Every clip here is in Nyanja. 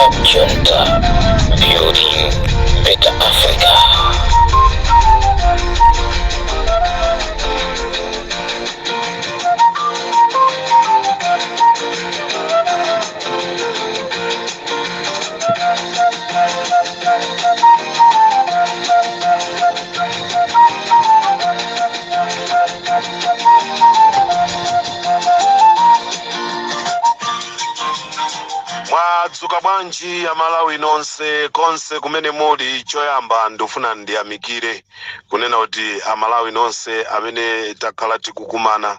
Bob Junta, building better Africa. Mwadzuka bwanji Amalawi nonse konse kumene muli? Choyamba ndifuna ndiyamikire kunena kuti Amalawi nonse amene takhala tikukumana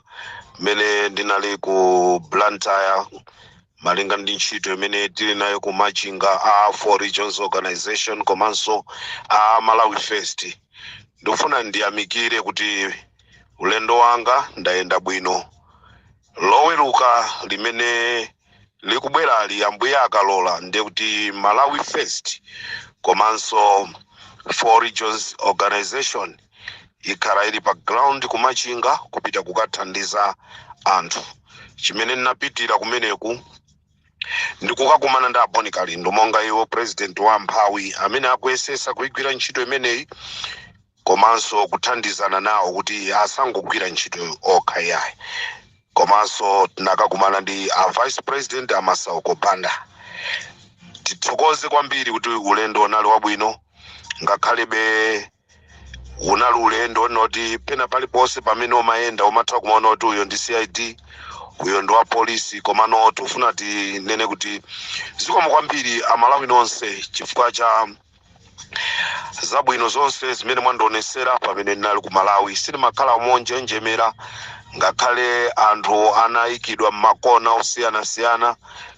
mmene ndinali ku Blantyre, malinga ndi ntchito imene tili nayo ku Machinga, a Four Regions Organization komanso a Malawi First, ndikufuna ndiyamikire kuti ulendo wanga ndayenda bwino. Loweruka limene likubwerali, Ambuye akalola, ndiye kuti Malawi First komanso Four Regions Organization ikhala ili pa ground kumachinga kupita kukathandiza anthu. Chimene ndinapitira kumeneku ndikukakumana ndi Aboni Kalindo monga iwo president wa amphawi amene akuyesesa kuyigwira ntchito imeneyi, komanso kuthandizana nawo kuti asangogwira ntchito okha iyayi. Komanso tinakakumana ndi a vice president Amasauko Banda. Tithokoze kwambiri kuti ulendo unali wabwino, ngakhalebe unali ulendo noti pena paliponse pamene umayenda umatha kumaona kuti uyo ndi CID, uyo ndi wa polisi. Komano tifuna tinene kuti zikomo kwambiri Amalawi nonse chifukwa cha zabwino zonse zimene mwandionesera pamene ndinali ku Malawi. Sitimakhala monjenjemera ngakhale anthu anayikidwa m'makona osiyanasiyana.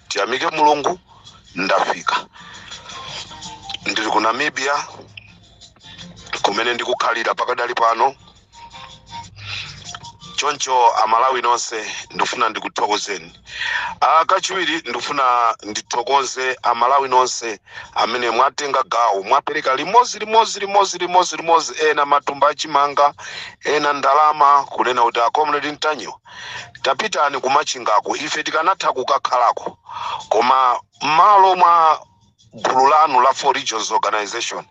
Tiyamike Mulungu, ndafika, ndili ku Namibia kumene ndikukhalira pakadali pano. Choncho Amalawi nonse ndifuna ndikuthokozeni. Kachiwiri ndifuna ndithokoze Amalawi nonse amene mwatenga gawo, mwapereka limodzi limodzi limodzi limodzi limodzi, ena matumba achimanga, ena ndalama, kunena kuti a Comrade Ntanyiwa, tapitani kumachingako, ife tikanatha kukakhalako, koma m'malo mwa gulu lanu la Four Regions Organization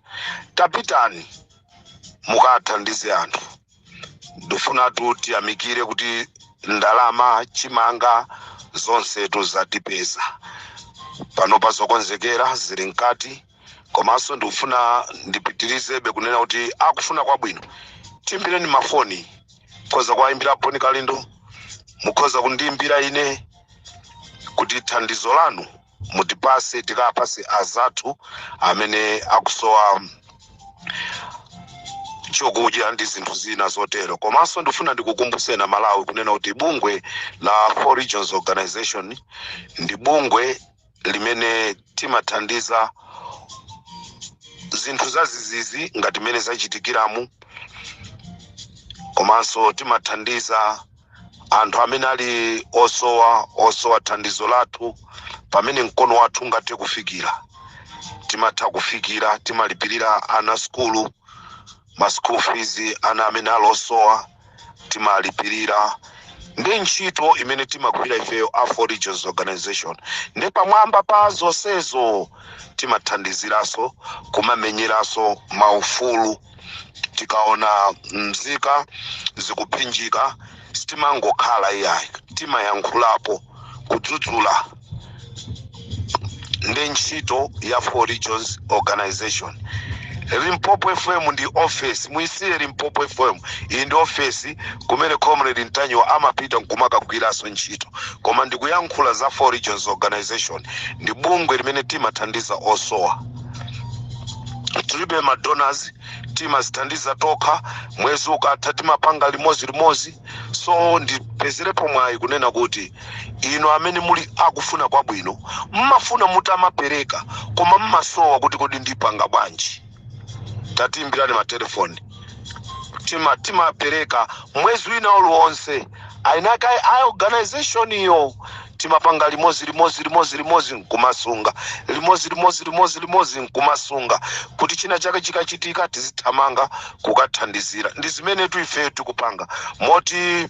tapitani mukathandize anthu. Ndifuna tiyamikire kuti ndalama, chimanga, zonse tuzatipeza pano pa zokonzekera zili mkati. Komanso ndikufuna ndipitirizebe kunena kuti akufuna kwabwino, timbireni mafoni, mukhoza kuwayimbira Boni Kalindo, mukhoza kundiyimbira ine kuti thandizo lanu mutipase, tikapase azathu amene akusowa chokudya ndi zinthu zina zotero. Komanso ndifuna ndikukumbuseni Malawi kunena kuti bungwe la Four Regions Organization ndi bungwe limene timathandiza zinthu zazizizi ngati mmene zachitikiramu, komanso timathandiza anthu amene ali osowa thandizo lathu. Pamene mkono wathu ungathe kufikira, timatha kufikira. Timalipirira ana skulu, ma school fees, ana amene ali osowa timalipirira. Ndi ntchito imene timagwira ifeyo a Four Regions Organization. Ndi pamwamba pa zonsezo timathandiziranso kumamenyeranso maufulu. Tikaona mzika zikuphinjika sitimangokhala iyayi, timayankhulapo, kudzudzula. Ndi ntchito ya Four Regions Organization. Limpopo FM ndi office, muisiye Limpopo FM. Iyi ndi office kumene Comrade Ntanyiwa amapita nkumakagwiranso ntchito, koma ndikuyankhula za Four Regions Organization. Ndi bungwe limene timathandiza osowa. Tilibe ma donors, timazithandiza tokha. Mwezi ukatha timapanga limodzi limodzi. So ndipezerepo mwayi kunena kuti inu amene muli akufuna kwabwino, mmafuna mutamapereka koma mmasowa kuti kodi ndipanga bwanji, tatiimbirani matelefoni. Timapereka mwezi wina uliwonse, ainaka a organization iyo timapanga limodzi limodzi limodzi limodzi nkumasunga, limodzi limodzi limodzi limodzi nkumasunga, kuti china chake chikachitika tizithamanga kukathandizira. Ndi zimene tu ife tikupanga moti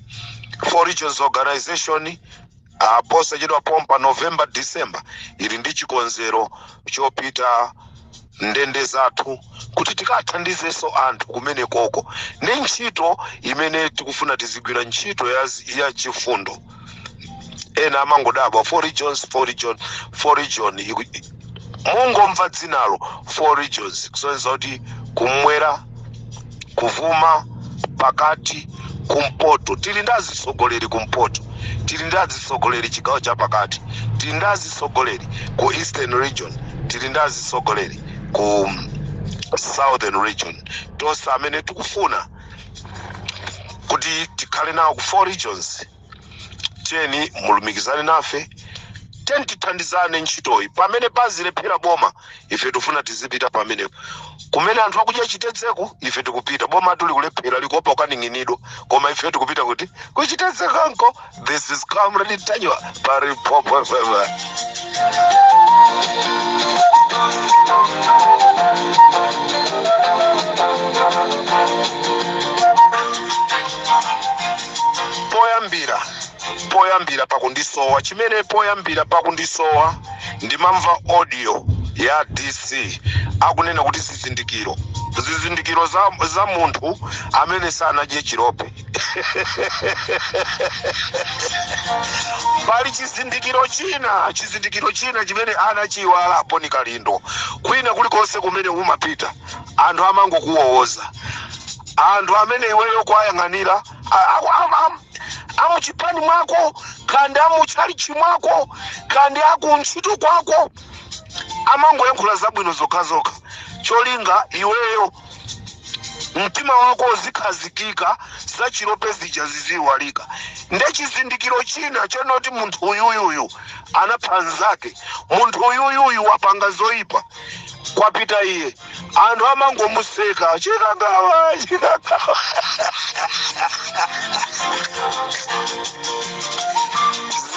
Four Regions Organization. Posachedwa pompa, November, December, ili ndi chikonzero chopita ndende zathu kuti tikathandizenso anthu kumene koko ndi ntchito imene tikufuna tizigwira, ntchito ya chifundo. Ena amangodabwa, four regions, four region, four region. Mungomva dzinalo four regions, kusonyeza kuti kumwera, kuvuma, pakati, kumpoto. Tili ndi azitsogoleri kumpoto, tili ndi azitsogoleri chigawo cha pakati, tili ndi azitsogoleri ku Eastern Region, tili ndi azitsogoleri ku Southern Region. Tonse amene tikufuna kuti tikhale nawo ku four regions, tiyeni mulumikizane nafe, tiyeni tithandizane ntchitoyi. Pamene pazilephera boma, ife tifuna tizipita pamenepo kumene anthu akudya chitedzeko. Ife tikupita. Boma tuli kulephera, likuopa kukaning'inidwa, koma ife tikupita kuti kuchitedzekonko. This is Comrade Ntanyiwa pa Limpopo FM. Poyambira pakundisowa chimene, poyambira pakundisowa ndimamva audio ya DC akunena kuti zizindikiro za munthu amene sanadye chirope. Pali chizindikiro china chimene anachiwala Bon Kalindo. Kwina kulikonse kumene umapita, anthu amangokuwowoza. Anthu amene iweyo kwayang'anira amuchipani mwako, kandi amuchalichi mwako, kandi akuntchito kwako, amangoyankhula zabwino zokhazokha, cholinga iweyo mtima wako uzikhazikika, zachilope zija ziziwalika. Nde chizindikiro china chonoti munthu uyuyuyu anapha nzake, munthu uyuyuyu wapanga zoyipa, kwapita iye, anthu amangomuseka, "Chikangawa, chikangawa."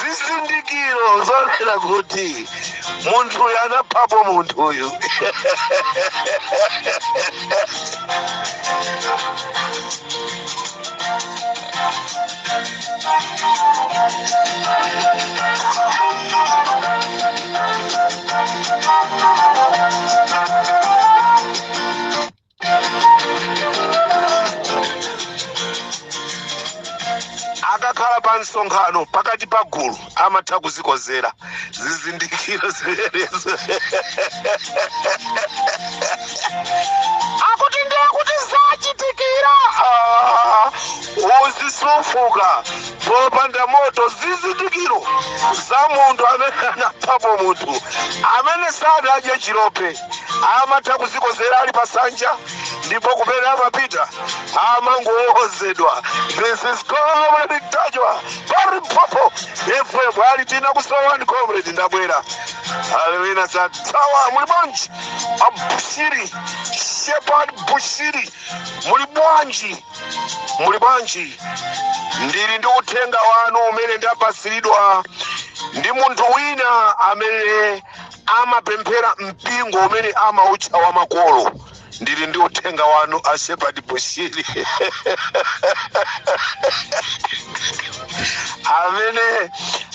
Zizindikiro zonena kuti munthu uyu anaphapo munthu uyu. Akakhala pa msonkhano pakati pa gulu, amatha kuzikozera. Zizindikiro zimenezo akuti ndi akuti zachitikira. Ah, uzisufuka popanda moto. Zizindikiro za munthu amene anaphapo munthu amene sanadye chilope, amatha kuzikozera ali pasanja, ndipo kumene amapita amangowozedwa. This is Comrade Ntanyiwa pa Limpopo FM. Ali tinakusowani comrade, ndabwera. Alewina satsawa. Muli bwanji abushiri, Shepard Bushiri? Muli bwanji? Muli bwanji? Ndili ndi uthenga wanu umene ndapasiridwa ndi munthu wina amene amapemphera mpingo umene amautcha wa makolo. Ndili ndi uthenga wanu a Shepard Bushiri,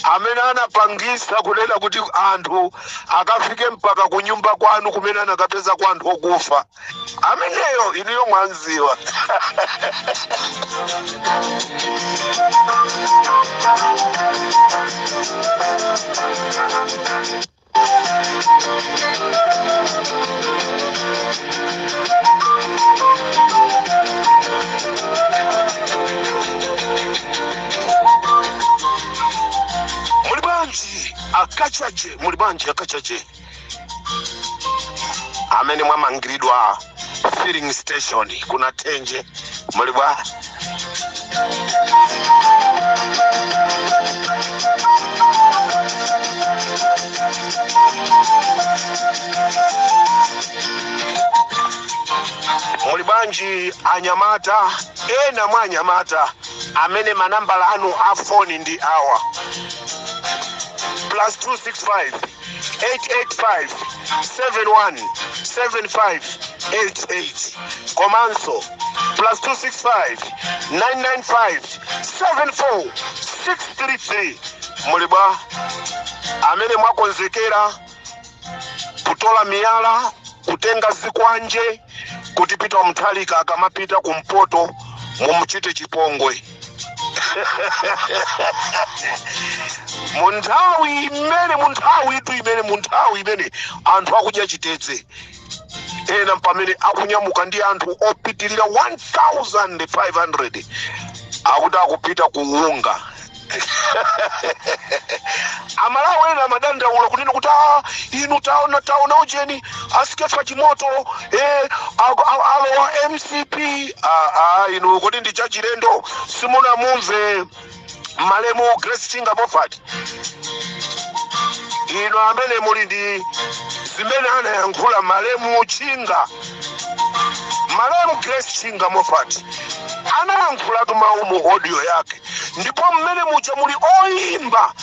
amene anapangisa kunena kuti anthu akafike mpaka kunyumba kwanu kumene anakapeza kwa anthu okufa. Ameneyo inuyo mwanziwa. Muli bwanji akachache? Muli bwanji akachache amene mwamangiridwa filling station kuna Thenje? Muli bwa? Muli bwanji anyamata, ena mwa anyamata amene manambala anu a foni ndi awa: +265 885 71 75 88, komanso +265 995 74 633? Muli bwa? Amene mwakonzekera kutola miyala, kutenga zikwanje kuti Peter Mutharika akamapita kumpoto mumuchite chipongwe. Munthawi imene, munthawi itu imene, munthawi imene anthu akudya chitedze, ena pamene akunyamuka ndi anthu opitirira 1500 akuti akupita kuunga. Amalawi ena amadandaula kunena kuti, "Ah, inu, taona, taona ujeni a Skeffa Chimoto alowa MCP." Ah, ah, inu, kodi ndi chachilendo? Simunamumve malemu Grace Chinga Moffat? Inu amene muli ndi zimene anayankhula malemu Chinga, malemu Grace Chinga Moffat anayankhulatu mawu mu audio yake, ndipo mmene muja muli oyimba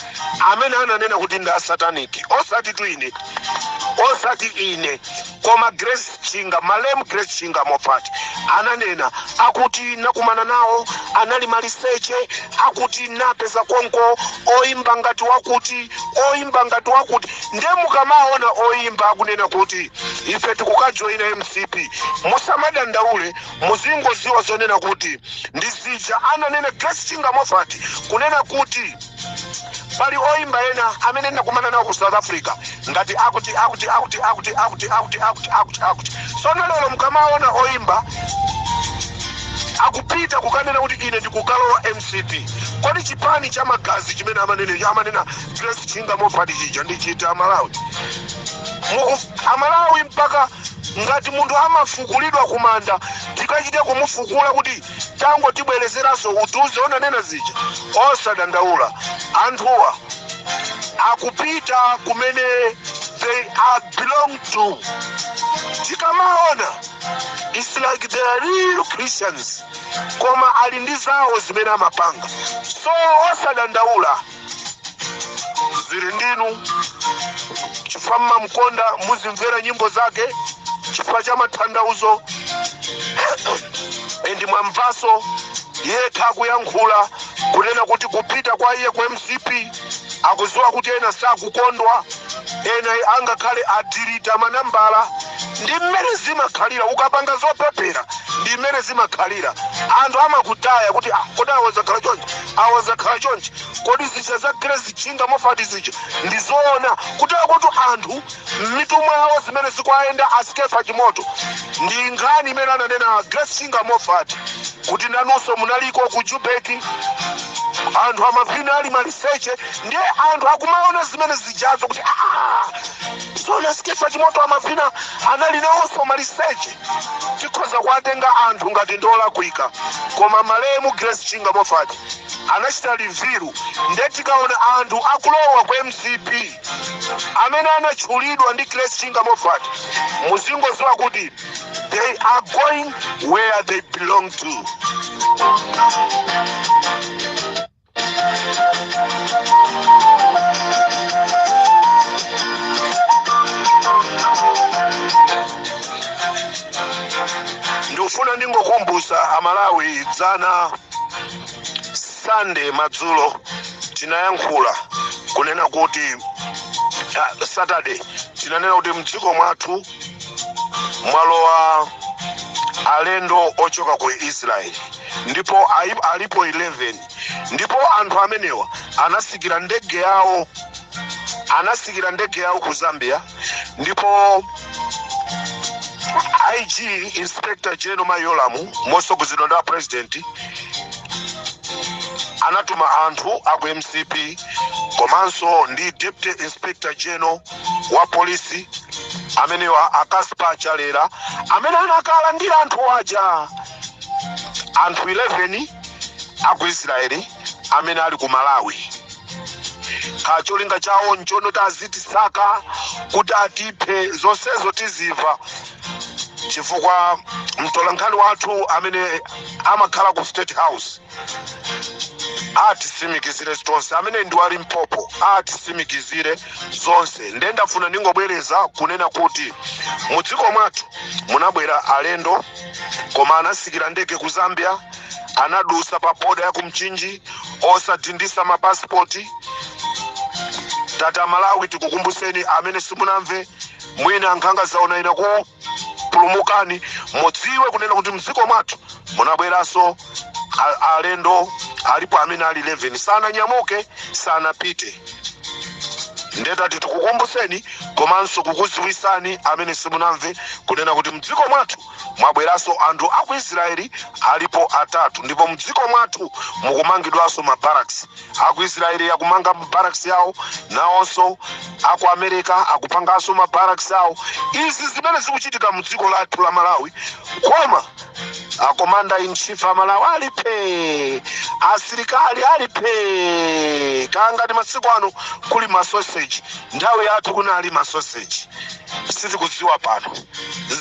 amene ananena kuti ndi asataniki. Osati tu ine, osati ine, koma Grace Chinga, malemu Grace Chinga Moffat ananena akuti nakumana nawo anali maliseche, akuti napeza konko oyimba ngati wakuti, oyimba ngati wakuti. Ndiye mukamaona oyimba akunena kuti ife tikukajoyina MCP, musamadandaule, muzingoziwa zonena kuti ndi zija ananena Grace Chinga Moffat, kunena kuti pali oyimba ena amene ndakumana nawo ku South Africa ngati akuti, akuti, akuti, akuti, akuti, akuti, akuti, akuti, akuti. Sono lero mukamaona oyimba akupita kukanena kuti ine ndikukalowa MCP, kodi chipani cha magazi chimene amanena Grace Chinga Moffat chija ndichita? Amalawi, Amalawi, mpaka ngati munthu amafukulidwa kumanda, tikachite kumufukula kuti tangotibwerezeranso utiuze onanena zija. Osadandaula, anthuwa akupita kumene they are belong to. Tikamaona, it's like they are real Christians, koma ali ndi zawo zimene amapanga. So osadandaula, zili ndinu chifukwa mmamkonda, muzimvera nyimbo zake chifukwa cha mathandauzo. And mwamvaso yekha akuyankhula kunena kuti kupita kwa iye ku MCP, akuziwa kuti ena sakukondwa, ena angakhale adirita manambala. Ndi mmene zimakhalira ukapanga zopepera, ndi mmene zimakhalira. Anthu amakutaya kuti, "Ah, kodi awazakhala chonchi, awazakhala chonchi? Kodi zija za Grace Chinga Moffat zija ndizoona?" Kutera kuti anthu m'mitu mwawo zimene zikuyenda a Skeffa Chimoto ndi nkhani imene ananena Grace Chinga Moffat kuti nanunso munaliko ku Jubek, anthu amavina ali maliseche. Ndiye anthu akumaona zimene zijazo kuti, "Ah, sona Skeffa Chimoto amavina anali nawonso maliseche." Tikhoza kuwatenga anthu ngati ndolakwika, koma malemu Grace Chinga Moffat anachita reveal. Nde tikaona anthu akulowa ku MCP amene anatchulidwa ndi Grace Chinga Moffat, muzingoziwa kuti they are going where they belong to. Ndikufuna ndingokumbutsa Amalawi, dzana Sunday madzulo tinayankhula kunena kuti, Saturday tinanena kuti mdziko mwathu mwalowa alendo ochoka ku Israel, ndipo alipo 11, ndipo anthu amenewa anasikira ndege yawo, anasikira ndege yawo ku Zambia. Ndipo IG, Inspector General Mayolamu, mosogozedwa ndi president, anatuma anthu aku MCP komanso ndi Deputy Inspector General wa polisi amenewa, a Casper Chalera, amene anakalandira anthu aja, anthu 11 aku Israeli amene ali ku Malawi. Kacholinga chawo nchonoti azitisaka kuti atiphe. Zonsezo tizimva chifukwa mtolankhani wathu amene amakhala ku State House atisimikizire zonse, amene ndi wa Limpopo, atisimikizire zonse. Nde ndafuna ndingobwereza kunena kuti mudziko mwathu munabwera alendo, koma anasikira ndege ku Zambia, anadusa pa boda ya kumchinji osadindisa mapasipoti. Tati Amalawi tikukumbuseni, amene simunamve, mwina nkhanga zaona ina kupulumukani, mudziwe kunena kuti mdziko mwathu munabweranso alendo alipo amene ali 11, sananyamuke, sanapite. Ndetati tikukumbuseni komanso kukuziwisani amene simunamve kunena kuti mdziko mwathu mwabweranso anthu aku Israeli alipo atatu, ndipo mdziko mwathu mukumangidwanso mabarracks. Aku Israeli akumanga mabarracks yawo, nawonso aku America akupanganso mabarracks awo. Izi zimene zikuchitika mdziko lathu la Malawi, koma a commander in chief a Malawi alipe, asilikali alipe. Kangati masiku ano kuli masoseji, nthawi yathu kunali masoseji. Sitikudziwa pano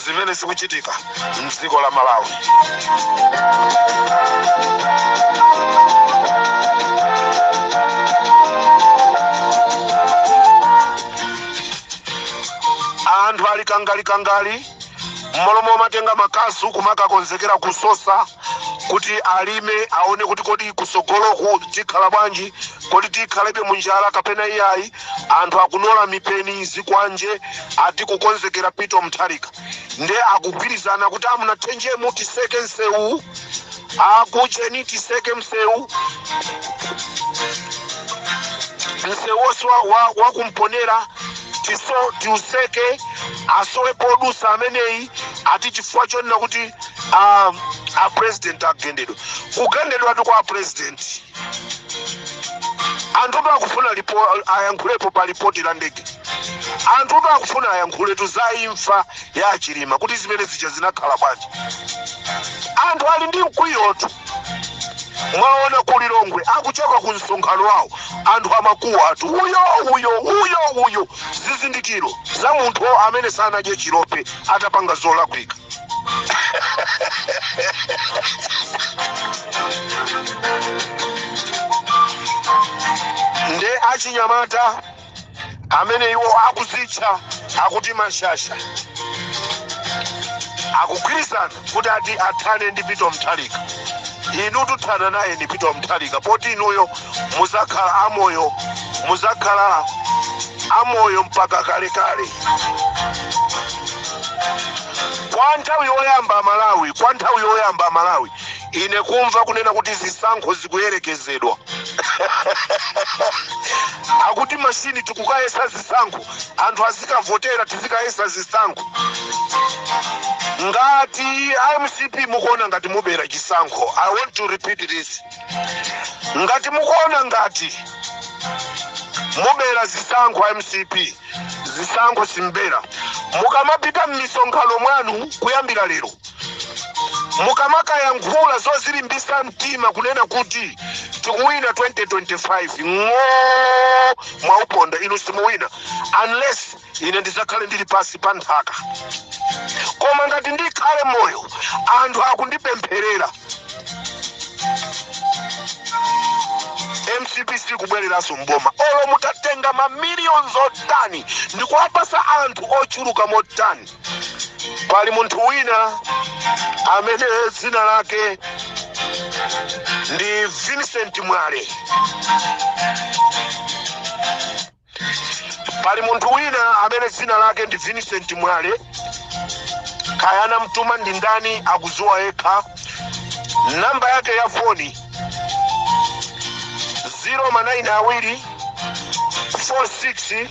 zimene zikuchitika mdziko la Malawi. Anthu ali kangalikangali mmalo momatenga makasu kumakakonzekera kusosa kuti alime, aone kuti kodi kusogoloku tikhala bwanji, kodi tikhalebe munjala kapena iyayi. Anthu akunola mipeni, zikwanje, ati kukonzekera Peter Mutharika. Nde akugwirizana kuti amuna thenjemu tiseke msewu, akucheni tiseke msewu, msewu wonse wakumponera tiso tiuseke, asowe podusa ameneyi, ati chifukwa chonena kuti a president agendedwa. Kugendedwa tu kwa president, anthutu akufuna ayankhulepo pa lipoti la ndege. Anthutu akufuna ayankhuletu za imfa ya Chilima, kuti zimene zija zinakhala bwanji. Anthu ali ndi mkwiyotu. Mwaona ku Lilongwe akuchoka ku msonkhano wawo, anthu amakuwa ati uyo, uyo, uyo, uyo, zizindikiro za munthu amene sanadye chilope atapanga zolakwika. Nde achinyamata amene iwo akuzitcha akuti mashasha akugwirizana kuti ati athane ndi Peter Mutharika. Inu tuthana naye ndi Peter Mutharika, poti inuyo muzakhala amoyo, muzakhala amoyo mpaka kalekale. Kwa nthawi yoyamba Malawi, kwa nthawi yoyamba Malawi, ine kumva kunena kuti zisankho zikuyerekezedwa, akuti mashini tikukayesa zisankho, anthu azikavotera, tizikayesa zisankho. Ngati MCP mukuona ngati mubera chisankho, I want to repeat this, ngati mukuona ngati mubera zisankho MCP, zisankho simbera. Mukamapita m'misonkhano mwanu kuyambira lero, mukamakayankhula zozilimbisa mtima kunena kuti tikuwina 2025, ng'oo mwauponda inu, simuwina unless ine ndizakhale ndili pasi pa nthaka. Koma ngati ndikhale moyo, anthu akundipempherera, MCP sikubwereranso mboma. Olo mutatenga mamiliyoni otani ndikuwapasa anthu ochuluka motani. Pali munthu wina amene dzina lake ndi Vincent Mwale. Pali munthu wina amene dzina lake ndi Vincent Mwale, kaya anamtuma ndi ndani akudziwa yekha. Namba yake ya foni 0 manayini awiri 46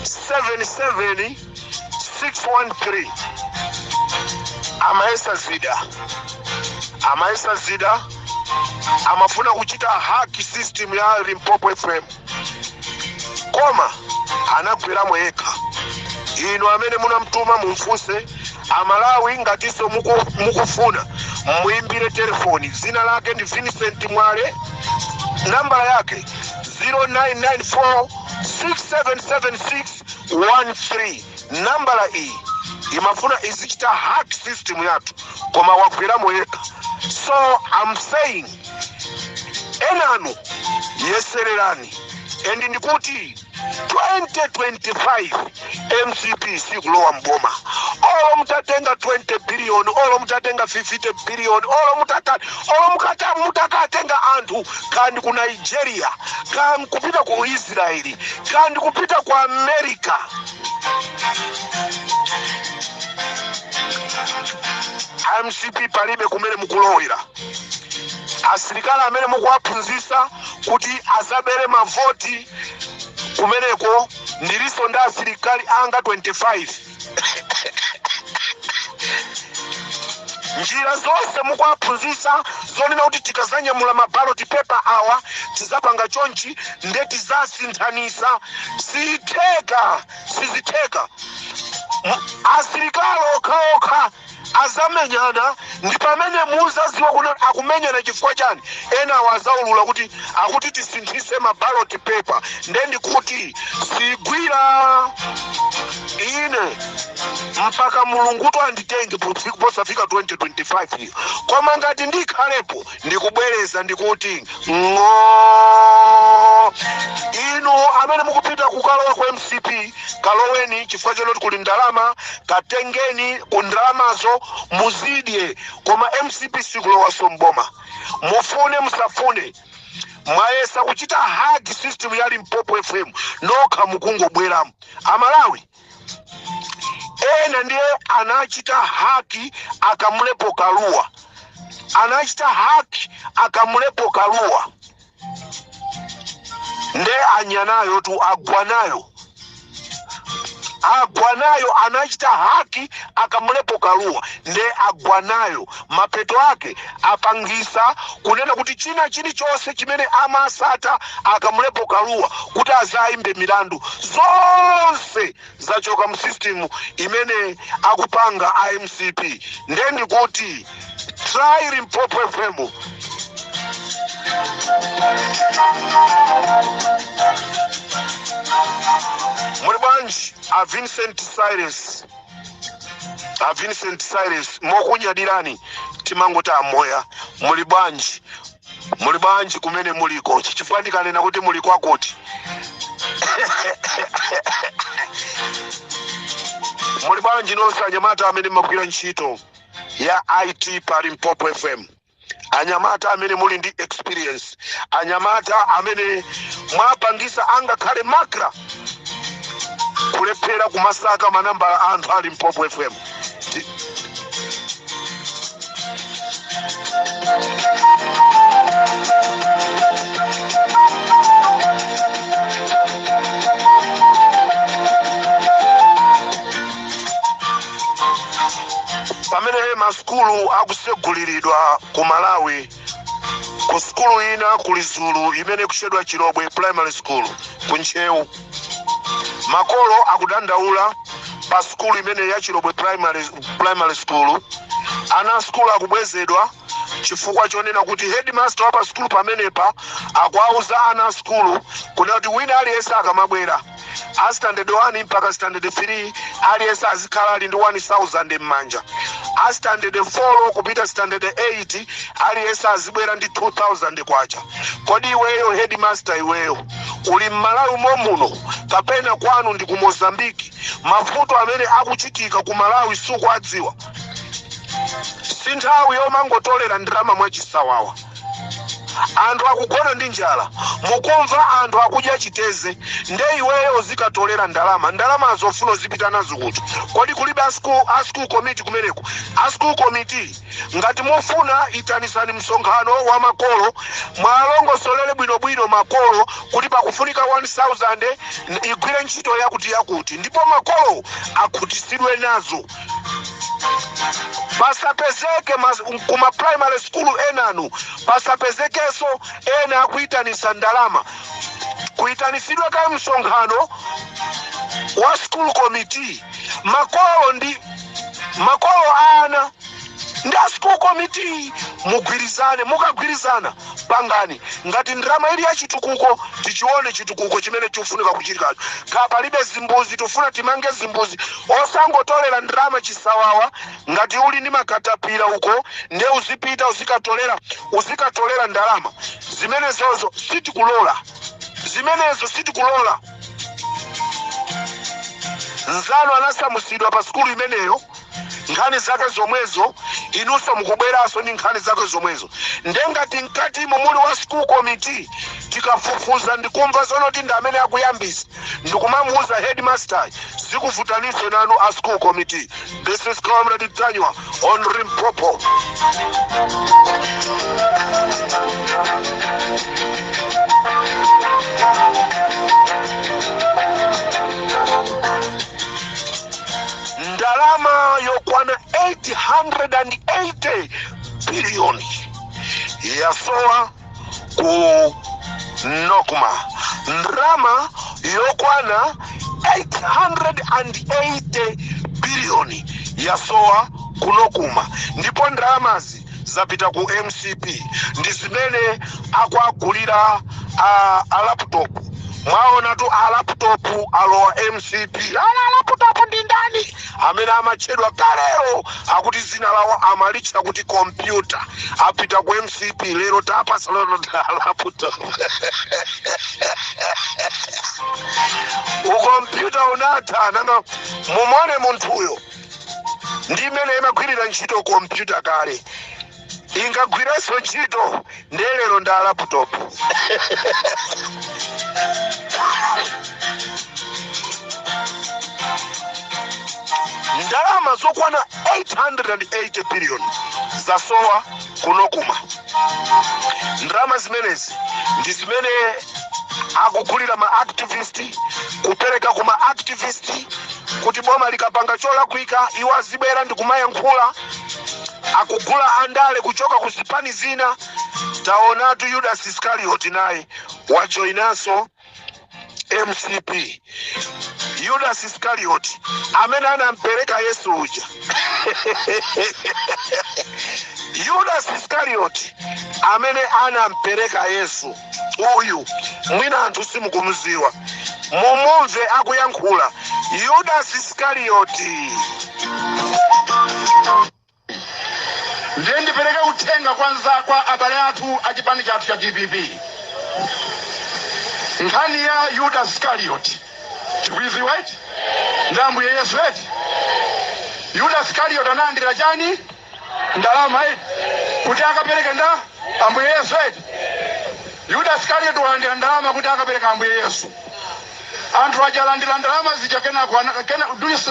77 613. Amayesa zida, amayesa zida, amafuna kuchita hack system ya Limpopo FM, koma anagweramo yekha. Inu amene munamtuma mumfunse. Amalawi, ngatinso mukufuna muimbire telefoni, dzina lake ndi Vincent Mwale, nambala yake 0994 677613. Nambala iyi imafuna izichita hack system yathu, koma wagweramo yekha. So I'm saying, enanu yesererani, and ndikuti 2025 MCP sikulowa mboma. Olo mutatenga 20 billion, olo mutatenga 50 billion, olo mutata, olo mukata mutakatenga anthu kandi ku Nigeria, kandi kupita ku Israeli, kandi kupita ku America, MCP palibe kumene mukulowera. Asilikali amene mukuwaphunzitsa kuti azabere mavoti kumeneko, ndilinso ndi asilikali anga 25. Njira zonse mukuwaphunzitsa zonena kuti tikazanyamula ma ballot paper awa tizapanga chonchi, nde tizasinthanisa, sitheka, sizitheka. Asilikali okhaokha azamenyana, ndi pamene muzaziwa kuti akumenyana chifukwa chani. Enawo azaulula kuti akuti tisinthise ma ballot paper, nde ndikuti sigwira ine mpaka Mulunguto anditenge posafika 2025 iyo. Koma ngati ndikhalepo, ndikubwereza ndikuti ng'o, inu amene mukupita kukalowa ku MCP, kaloweni chifukwa chonoti kuli ndalama, katengeni ku ndalamazo muzidye. Koma MCP sikulowaso mboma, mufune musafune. Mwayesa kuchita hack system ya Limpopo FM, nokha mukungobweramo. Amalawi ena ndiye anachita hack a Kamlepo Kalua, anachita hack a Kamlepo Kalua, nde anyanayo tu, agwanayo, agwanayo. Anachita hack a Kamlepo Kalua, nde agwanayo. Mapeto ake apangisa kunena kuti china chilichonse chimene amasata a Kamlepo Kalua kuti azayimbe milandu, zonse zachoka mu system imene akupanga a MCP. Nde ndikuti try Limpopo FM. Muli bwanji a Vincent Cyrus? A Vincent Cyrus, mokunyadirani timangoti amoya. Muli bwanji? Muli bwanji kumene muliko? Chifukwa ndikanena kuti muli kwakuti, muli bwanji nonse anyamata amene mmagwira ntchito ya IT pa Limpopo FM, anyamata amene muli ndi experience, anyamata amene mwapangisa angakhale MACRA kulephera kumasaka manambala a anthu a Limpopo FM? Pamene masukulu akuseguliridwa ku Malawi, ku sukulu ina kuli Zulu imene ikuchedwa Chilobwe Primary School ku Ntcheu, makolo akudandaula. Pa sukulu imene ya Chilobwe Primary School, ana a sukulu akubwezedwa chifukwa chonena kuti headmaster wa pa sukulu pamenepa akuauza ana a sukulu kunena kuti wina aliyense akamabwera a standard 1 mpaka standard 3, aliyense azikhala ali ndi 1000 m'manja. A standard 4 kupita standard 8, aliyense azibwera ndi 2000 kwacha. Kodi iweyo headmaster, iweyo uli m'Malawi momuno kapena kwanu ndi ku Mozambiki? Mavuto amene akuchitika ku Malawi sukuadziwa? Si nthawi yomangotolera ndalama mwachisawawa. Anthu akugona ndi njala, mukumva anthu akudya chiteze, nde iweyo uzikatolera ndalama. Ndalamazo ufuna uzipita nazo kuti? Kodi kulibe a school committee kumeneko? A school committee, ngati mufuna, itanisani msonkhano wa makolo, mwalongosolere bwinobwino makolo kuti pakufunika 1000 igwire ntchito yakuti yakuti, ndipo makolo akhutisidwe nazo. Pasapezeke kuma primary school enanu, pasapezekenso ena akuitanisa ndalama. Kuitanisidwe ka msonkhano wa school committee, makolo ndi makolo ana ndi a school committee mugwirizane. Mukagwirizana, pangani. Ngati ndalama ili yachitukuko, tichione chitukuko chimene chikufunika kuchitikacho. Ka palibe zimbuzi, tifuna timange zimbuzi. Osangotolera ndalama chisawawa. Ngati uli ndi makatapira uko, nde uzipita uzikatolera ndalama zimenezozo. Sitikulola zimenezo, sitikulola. Nzanu anasamusidwa pa sukulu imeneyo, nkhani zake zomwezo, inunso mukubweranso ndi nkhani zake zomwezo. Ndengati mkatimo muli wa school committee, tikafufuza ndikumva zonoti ndi amene akuyambisa ndikumamuuza headmaster, zikuvutaninso nanu a school committee. This is Comrade Ntanyiwa on Limpopo. Ndalama yokwana 880 biliyoni yasowa ku Nocma. Ndalama yokwana 880 biliyoni yasowa ku Nocma, ndipo ndalamazi zapita ku MCP, ndi zimene akuagulira a laptop. Mwaona tu, a laptop alowa MCP. Ala laptop ndi ndani amene amatchedwa kalero akuti zina lawo amalitcha kuti kompyuta, apita ku MCP lero, tapasa lero laptop. Ukompyuta unatha. Nanga mumone munthuyo ndi imene imagwirira ntchito kompyuta kale, ingagwirenso ntchito? Ndelero nda laptop. Ndalama zokwana 880 billion zasowa ku Nocma. Ndalama zimenezi ndi zimene akugulira ma activist, kupereka ku ma activist kuti boma likapanga cholakwika iwo azibwera ndi kumayankhula. Akugula andale kuchoka ku zipani zina. Taonatu Judas Iscariot naye wajoinanso MCP. Judas Iscariot amene anampereka Yesu uja, Judas Iscariot amene anampereka Yesu uyu, mwina anthu simukumziwa, mumumve akuyankhula Judas Iscariot. Ndiye ndipereke uthenga kwanza kwa abale athu a chipani chathu cha DPP. Nkhani ya Yuda Iskariot tikuiziwa eti? Ndi Ambuye Yesu eti? Yuda Iskariot analandira chani? Ndalama eti, kuti akapereke nda Ambuye Yesu eti? Yuda Iskariot walandira ndalama kuti akapereka Ambuye Yesu. Anthu aja alandira ndalama zija, kenako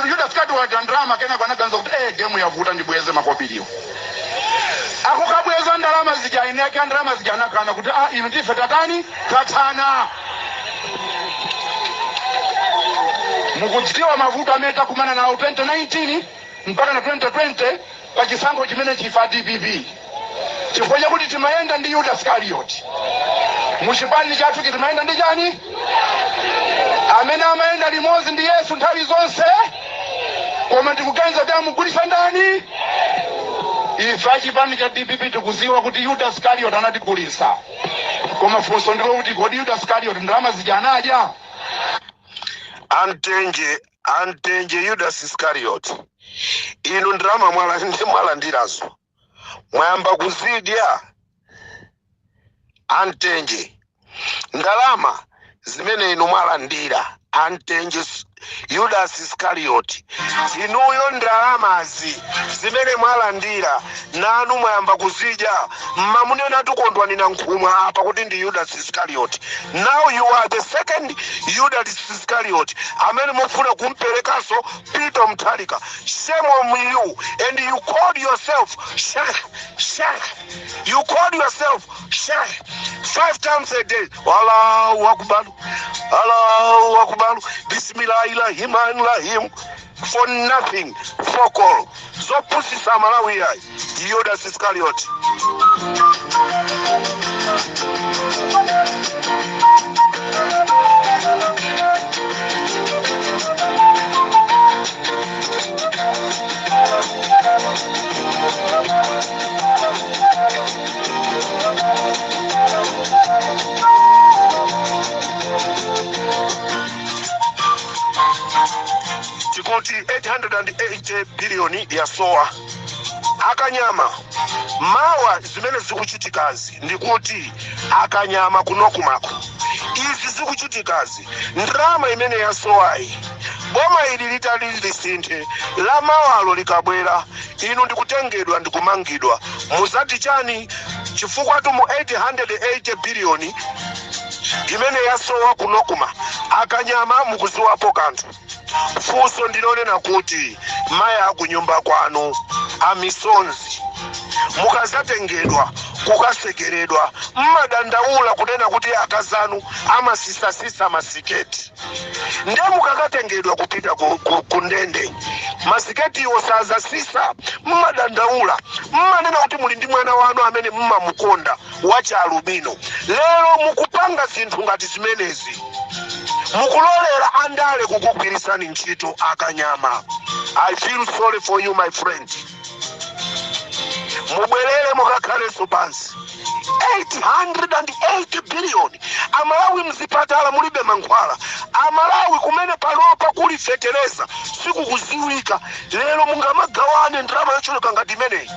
Yuda Iskariot walandira ndalama, kenako anaganiza kuti game yavuta, ndibweze makobiriwo. Akukabweza ndalama zija, eni ake ndalama zija anakana kuti inu ndife tatani, tathana. Mukudziwa mavuto amene takumana nawo 2019 mpaka na 2020 pa chisankho chimene chifa DPP, chifukwa chakuti timayenda ndi Yuda Iskariot muchipani chathu. Timayenda ndi chani? Amene amayenda limodzi ndi Yesu nthawi zonse, koma ndikuganiza kuti amugulisa ndani? Ife achipani cha DPP tikuziwa kuti Yuda Iskariot anatigulisa, koma funso ndilo kuti kodi Yuda Iskariot ndalama zija anadya? Antenje, antenje Judas Iscariot, inu ndalama mwalandirazo mwayamba kuzidya? Antenje, ndalama zimene inu mwalandira, antenje Judas Iscariot, inuyo ndalamazi zimene mwalandira nanu mwayamba kuzidya? Mmamunena Kondwani Nankhumwa apa kuti ndi Judas Iscariot. Now you are the second Judas Iscariot amene mufuna kumperekanso Peter Mutharika. Shame on you. And you called yourself sheikh. Sheikh, you called yourself sheikh five times a day. Allahu akbar, Allahu akbar, bismillahirrahmanirrahim, for nothing, for call zopusisa Malawi yayi. Judas Iscariot. Tikuti 880 biliyoni yasowa akanyama. Mawa zimene zikuchitikazi, ndikuti akanyama ku Nocmako, izi zikuchitikazi, ndalama imene yasowayi Boma ili litali lisinthe, la mawalo likabwera, inu ndikutengedwa ndikumangidwa, muzati chani? Chifukwa tu mu 880 biliyoni imene yasowa ku NOCMA, akanyama, mukuziwapo kanthu. Funso ndilonena kuti mayi akunyumba kwanu amisonzi, mukazatengedwa kukasekeredwa, mmadandaula kunena kuti akazanu amasisasisa masiketi. Nde mukakatengedwa kupita ku ndende, masiketiwo sazasisa? Mmadandaula, mmanena kuti muli ndi mwana wanu amene mmamukonda wachalubino. Lero mukupanga zinthu ngati zimenezi, mukulolera andale kukugwirisani ntchito. Akanyama, I feel sorry for you, my friend. Mubwerere mukakhalenso pansi. 880 billion, Amalawi mzipatala mulibe mankhwala, Amalawi kumene panopa kuli fetereza sikukuziwika. Lero mungamagawane ndalama yochuluka ngati imeneyi?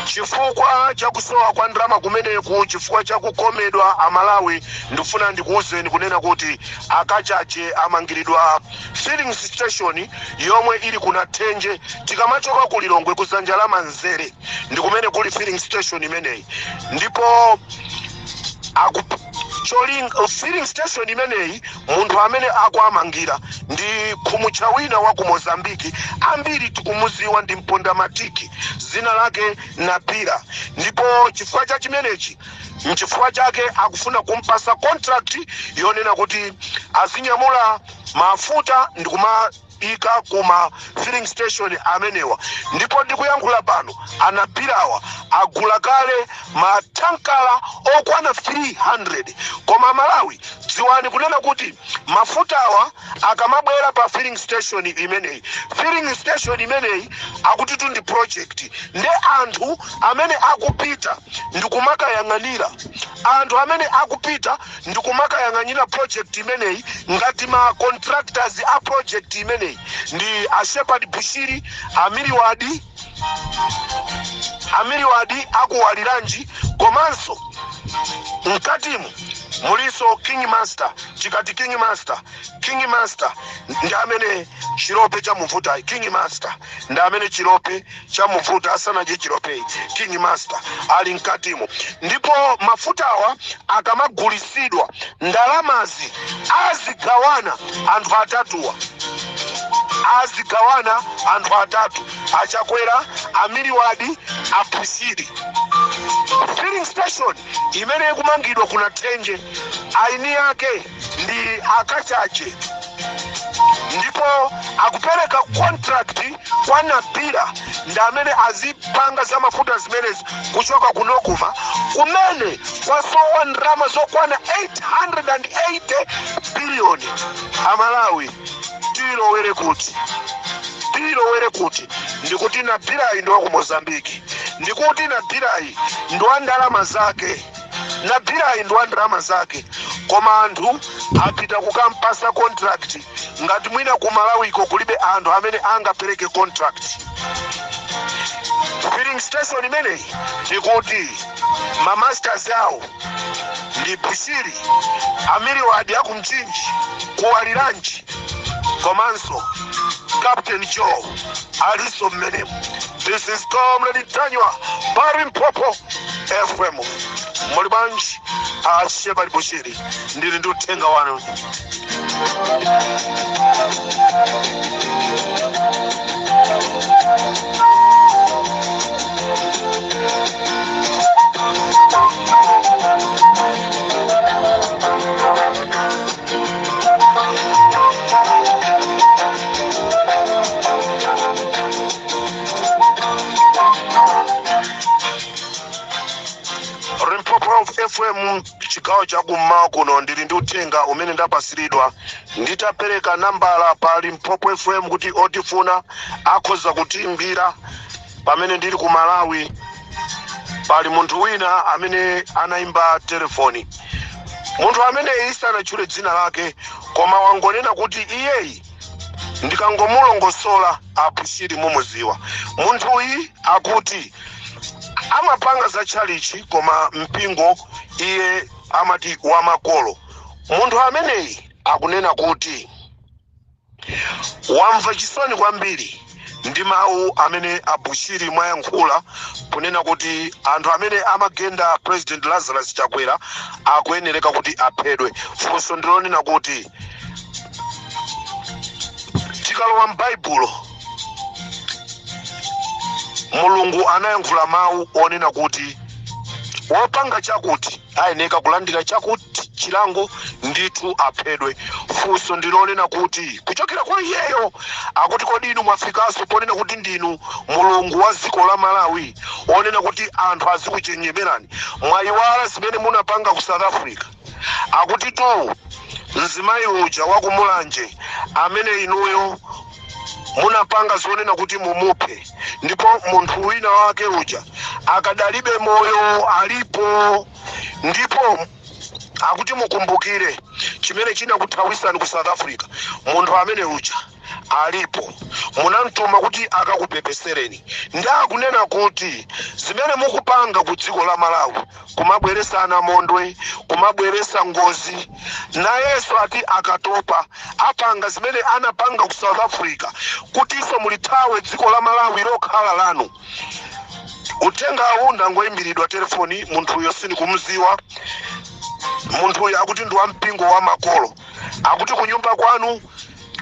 Chifukwa chakusowa kwa ndalama kumeneku, chifukwa chakukomedwa, Amalawi, ndifuna ndikuwuzeni kunena kuti akachache amangiridwa filling station yomwe ili kuna Thenje. Tikamachoka ku Lilongwe kuzanja la manzere ndi kumene kuli filling station imeneyi. Ndipo filling station imeneyi, munthu amene akuamangira ndi khumucha wina wa ku Mozambiki, ambiri tikumuziwa, ndi mpondamatiki, zina lake Napira. Ndipo chifukwa cha chimenechi, nchifukwa chake akufuna kumpasa contract yonena kuti azinyamula mafuta ndikumayika kuma filling station amenewa. Ndipo ndikuyankhula pano, anapirawa agula kale matankala okwana 300. Koma Malawi, dziwani kunena kuti mafutawa akamabwera pa filling station imeneyi, filling station imeneyi akutitu ndi project. Nde anthu amene akupita ndikumakayang'anira, anthu amene akupita ndikumakayang'anira project imeneyi ngati ma contractors a project imeneyi ndi a Shepherd Bushiri, Amiriwadi, Amiriwadi akuwaliranji, komanso mkatimu muliso King Master. Tikati King Master, King Master ndi amene chilope chamuvutayi. King Master ndi amene chilope chamuvuta, asanadye chilopeyi. King Master ali mkatimo. Ndipo mafutawa akamagulisidwa, ndalamazi azigawana anthu atatuwa, azigawana anthu atatu: Achakwera, Amiriwadi, Abushiri. Filling station imene ikumangidwa kuna Thenje, aini yake ndi akachache, ndipo akupereka contract kwa Nabila, ndi amene azipanga za mafuta zimenezi kuchoka ku NOCMA kumene kwasowa ndalama zokwana 880 biliyoni. Amalawi, tilowere kuti? Tilowere kuti? Ndikuti Nabilayi ndi wa ku Mozambiki, ndikuti Nabilayi ndi wa ndalama zake, Nabilayi ndi wa ndalama zake, koma anthu apita kukampasa contract ngati mwina ku Malawiko kulibe anthu amene angapereke contract. Filling station imeneyi, ndikuti ma masters awo ndi Bushiri, Amiriwadi akumchinji kuwaliranji, komanso Captain Joe aliso mmenemo. This is Comrade Ntanyiwa pa Limpopo FM. Muli bwanji, a Shepherd Bushiri? Ndili ndi uthenga wanu. Limpopo FM, chigawo chakummawa kuno, ndili ndi uthenga umene ndapasiridwa nditapereka nambala pa Limpopo FM kuti otifuna akhoza kutiimbira pamene ndili ku Malawi. Pali munthu wina amene anayimba telefoni. Munthu ameneyi sanatchule dzina lake, koma wangonena kuti iyeyi ndikangomulongosola aPushiri mumuziwa. Munthuyi akuti amapanga za tchalichi, koma mpingo iye amati wamakolo. Munthu ameneyi akunena kuti wamva chisoni kwambiri ndi mawu amene aBushiri mwayankhula, kunena kuti anthu amene amagenda President Lazarus Chakwera akuyenereka kuti aphedwe. Funso ndilonena kuti tikalowa m'Baibulo, Mulungu anayankhula mawu onena kuti wopanga chakuti ayeneka kulandira chakuti chilango, ndithu aphedwe. Funso ndilonena kuti kuchokera kwa iyeyo akuti, kodi inu mwafikanso ponena kuti ndinu Mulungu wa dziko la Malawi, onena kuti anthu azikuchenjemerani? Mwayiwala zimene munapanga ku South Africa? Akuti tu mzimayi uja wakumulanje amene inuyo munapanga zonena kuti mumuphe, ndipo munthu wina wake uja akadalibe moyo, alipo. Ndipo akuti mukumbukire chimene chinakuthawisani ku South Africa, munthu amene uja alipo, munamtuma kuti akakupepesereni. Ndi akunena kuti zimene mukupanga ku dziko la Malawi, kumabweresa anamondwe, kumabweresa ngozi, nayenso ati akatopa apanga zimene anapanga ku South Africa, kutinso mulithawe dziko la Malawi lokhala lanu. Uthengawu ndangoyimbiridwa telefoni, munthuyo sindikumuziwa. Munthuyo akuti ndi wampingo wa makolo. Akuti kunyumba kwanu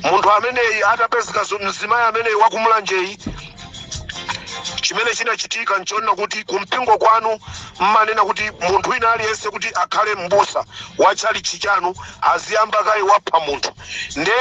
munthu ameneyi atapezeka, mzimayi ameneyi wakumulanjeyi, chimene chinachitika nchonena kuti kumpingo kwanu mmanena kuti munthu wina aliyense kuti akhale mbusa wa tchalichi chanu aziyamba kaye wapha munthu. Nde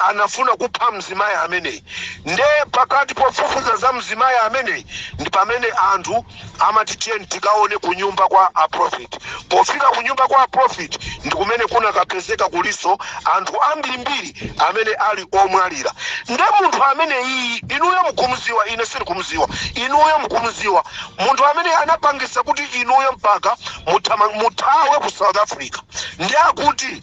anafuna kupha mzimayi ameneyi. Nde pakati pofufuza za mzimayi ameneyi ndi pamene anthu amati, "Tiyeni tikaone kunyumba kwa aprofeti." Pofika kunyumba kwa aprofeti ndi kumene kunakapezeka kuliso anthu ambirimbiri amene ali omwalira. Nde munthu amene iyi inuyo mukumuziwa, ine sindikumuziwa, inuyo mukumuziwa, munthu amene anapangisa kuti inuyo mpaka muthawe ku South Africa. Ndi akuti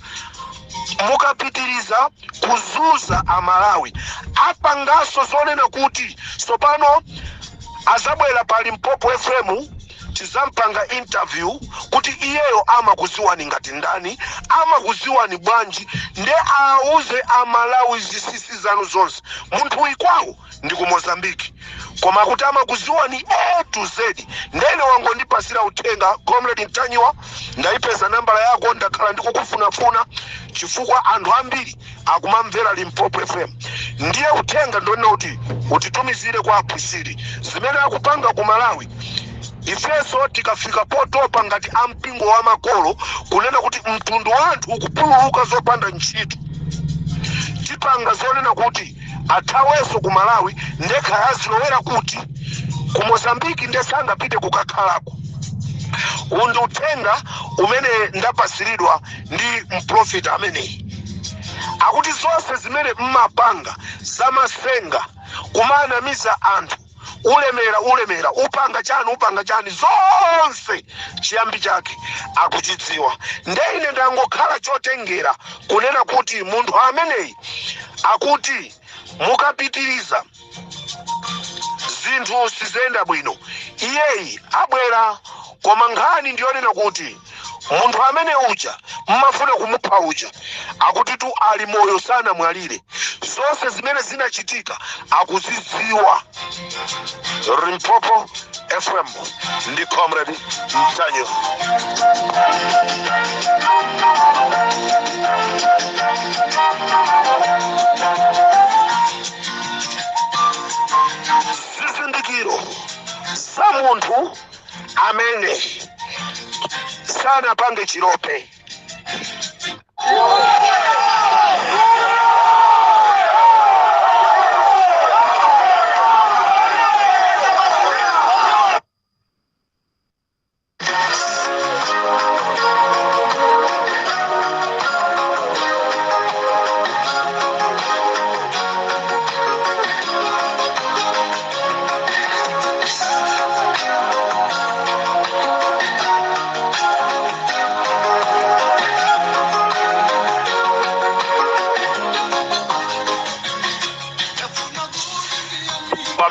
mukapitiriza kuzuza Amalawi, apanganso zonena kuti sopano azabwera pa Limpopo FM, tizampanga interview kuti iyeyo amakuziwani ngati ndani, amakuziwani bwanji, nde auze Amalawi zisisi zanu zonse. Munthu uyu kwawo ndi ku Mozambiki, koma akuti amakuziwani A to Z. Ndene wangondipasira uthenga, Comrade Ntanyiwa, ndayipeza nambala yako, ndakhala ndikukufunafuna chifukwa anthu ambiri akumamvera Limpopo FM. Ndiye uthenga ndonena kuti utitumizire kwa aPushiri zimene akupanga ku Malawi. Ifenso tikafika potopa ngati ampingo wa makolo, kunena kuti mtundu wa anthu ukupululuka zopanda ntchito, tipanga zonena kuti athawenso ku Malawi. Ndekha azilowera kuti ku Mozambiki, nde sangapite kukakhalako. Uwu ndi uthenga umene ndapasiridwa ndi mprofita ameneyi. Akuti zonse zimene mmapanga zamasenga, kumanamiza anthu, ulemera, ulemera, upanga chani, upanga chani, zonse chiyambi chake akuchidziwa. Nde ine ndangokhala chotengera kunena kuti munthu ameneyi akuti mukapitiriza zinthu siziyenda bwino, iyeyi abwera. Koma nkhani ndiyonena kuti munthu amene uja mmafuna kumupha uja akuti tu ali moyo, sanamwalire. Zonse zimene zinachitika akuzidziwa. Limpopo FM ndi Comrade Mtanyiwa. Zizindikiro za munthu amene sanapange chilope.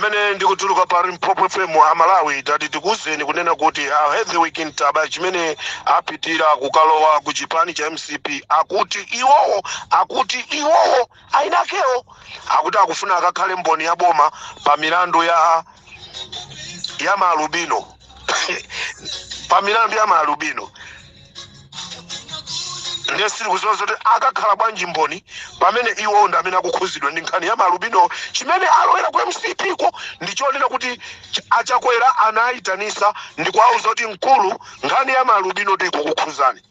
Pamene ndikutuluka pa Limpopo FM, Amalawi, tati tikuwuzeni kunena kuti a Hetherwick Ntaba chimene apitira kukalowa ku chipani cha MCP, akuti iwowo ainakewo akuti akufuna akakhale mboni ya boma pa milandu ya maalubino, pa milandu ya maalubino. Ndiye sili kuziwa zoti akakhala bwanji mboni pamene iwo ndi amene akukhuzidwa ndi nkhani ya maalubino. Chimene alowera ku MCP ko ndichonena kuti aChakwera anayitanisa ndi kuwauza kuti, "Mkulu, nkhani ya maalubino tikukukhuzani,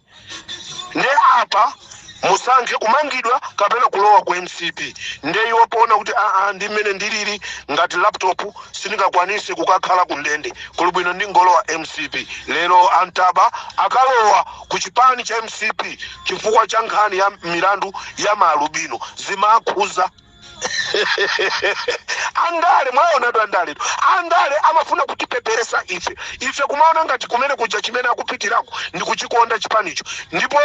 nde apa musankhe kumangidwa kapena kulowa ku MCP." Nde iwo poona kuti, "Aa, ndi mmene ndilili ngati laptop, sindingakwanise kukakhala ku ndende, kuli bwino ndingolowa MCP." Lero aNtaba akalowa ku chipani cha MCP chifukwa cha nkhani ya milandu ya maalubino. Zimakhuza andale. Mwaonatu andale, andale amafuna kutipeperesa ife. Ife kumaona ngati kumene kuja chimene akupitirako ndi kuchikonda chipanicho. Ndipo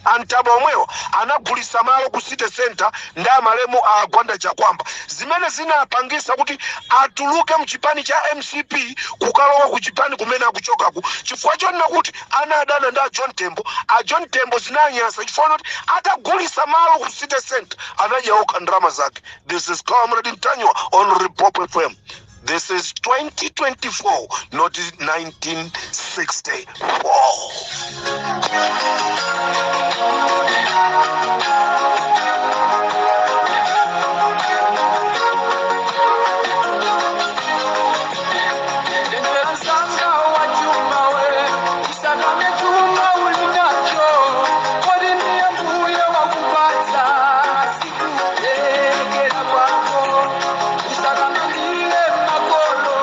aNtaba omwewo anagulisa malo ku City Center ndi amalemu a Gwanda Chakwamba, zimene zinapangisa kuti atuluke mchipani cha MCP kukalowa ku chipani kumene akuchokaku, chifukwa chonena kuti anadana ndi a John Tembo. A John Tembo zinanyasa chifukwa choti atagulisa malo ku City Center anadya okha ndalama zake. This is Comrade Ntanyiwa on Limpopo FM. This is 2024, not 1964. Sanga wa chuma we, usakame chuma ulinacho, kodi ndiye Mbuye wakupatsa, sikutekera kwako. Usakamandile makolo,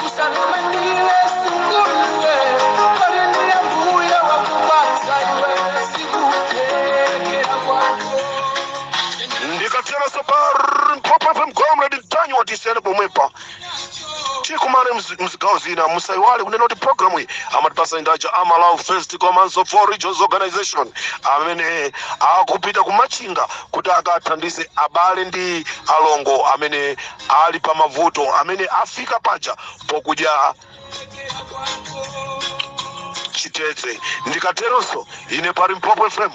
usakamandile sukuluwe, kodi ndiye Mbuye wakupatsa iwe, sikutekera kwako. Ndikatero pa Limpopo FM, Comrade Ntanyiwa, tisiyane pomwepa, tikumane mzigawo zina. Musaiwale kunena kuti programu iyi amatipasa indaja Amalawi First komanso Four Regions Organization, amene akupita kumachinga kuti akathandize abale ndi alongo amene ali pa mavuto, amene afika paja pokudya chitedze. Ndikateronso ine pa Limpopo FM,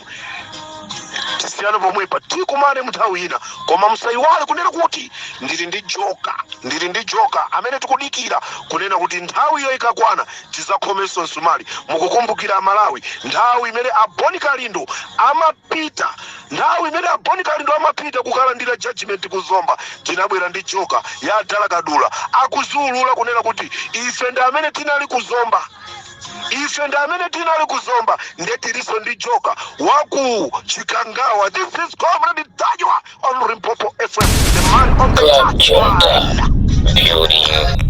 tisiyane pomwepa, tikumane mnthawi ina. Koma musayiwale kunena kuti ndili ndi joker, ndili ndi joker amene tikudikira kunena kuti nthawi iyo ikakwana tizakhomenso msumali. Mukukumbukira Amalawi, nthawi imene aBoni Kalindo amapita, nthawi imene aBoni Kalindo amapita kukalandira judgment kuZomba, tinabwera ndi joker ya Adala Kadula akuziulula kunena kuti, "Ife ndi amene tinali kuZomba, ife ndi amene tinali kuZomba." Nde tiliso ndi joker waku Chikangawa. This is Comrade Ntanyiwa on Limpopo FM, the man on the Club touchline. Junta, building